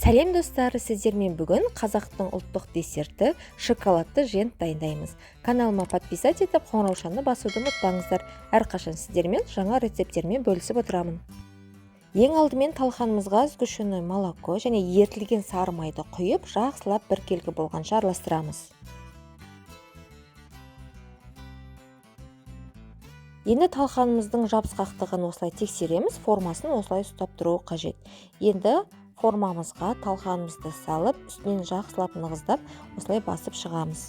Сәлем достар, сіздермен бүгін қазақтың ұлттық десерті шоколадты жент дайындаймыз. Каналыма подписать етіп, қоңыраушаны басуды ұмытпаңыздар. Әрқашан сіздермен жаңа рецепттермен бөлісіп отырамын. Ең алдымен талқанымызға сгущенное молоко және ерітілген сары майды құйып, жақсылап біркелкі болғанша араластырамыз. Енді талқанымыздың жабысқақтығын осылай тексереміз, формасын осылай ұстап тұру қажет. Енді формамызға талқанымызды салып, үстінен жақсылап нығыздап, осылай басып шығамыз.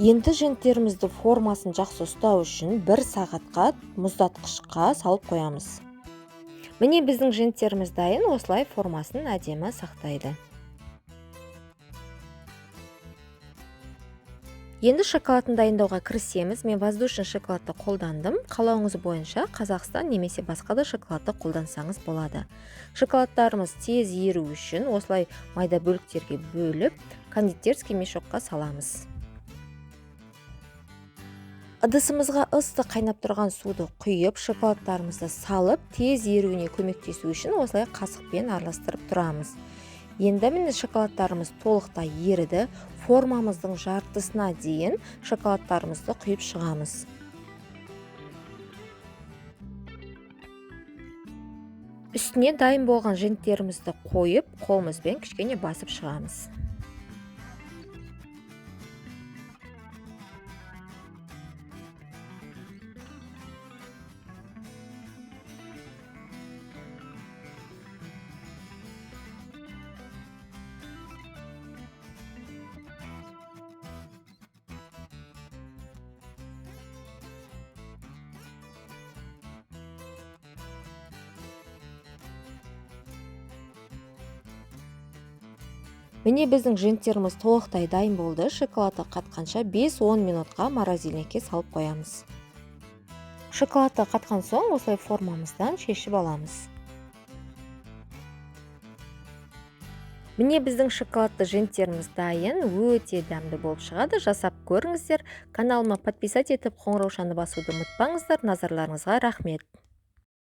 Енді женттерімізді формасын жақсы ұстау үшін 1 сағатқа мұздатқышқа салып қоямыз. Міне біздің женттеріміз дайын, осылай формасын әдемі сақтайды. Енді шоколадын дайындауға кірісеміз. Мен воздушный шоколадты қолдандым. Қалауыңыз бойынша Қазақстан немесе басқа да шоколадты қолдансаңыз болады. Шоколадтарымыз тез еру үшін осылай майда бөліктерге бөліп, кондитерский мешокқа саламыз. Ыдысымызға ыстық қайнап тұрған суды құйып, шоколадтарымызды салып, тез еруіне көмектесу үшін осылай қасықпен араластырып тұрамыз. Енді міне шоколадтарымыз толықтай еріді. Формамыздың жартысына дейін шоколадтарымызды құйып шығамыз. Үстіне дайын болған женттерімізді қойып, қолымызбен кішкене басып шығамыз. Міне біздің женттеріміз толықтай дайын болды. Шоколадты қатқанша 5-10 минутқа морозильникке салып қоямыз. Шоколадты қатқан соң осылай формамыздан шешіп аламыз. Міне біздің шоколадты женттеріміз дайын, өте дәмді болып шығады. Жасап көріңіздер. Каналыма подписать етіп, қоңыраушаны басуды ұмытпаңыздар. Назарларыңызға рахмет.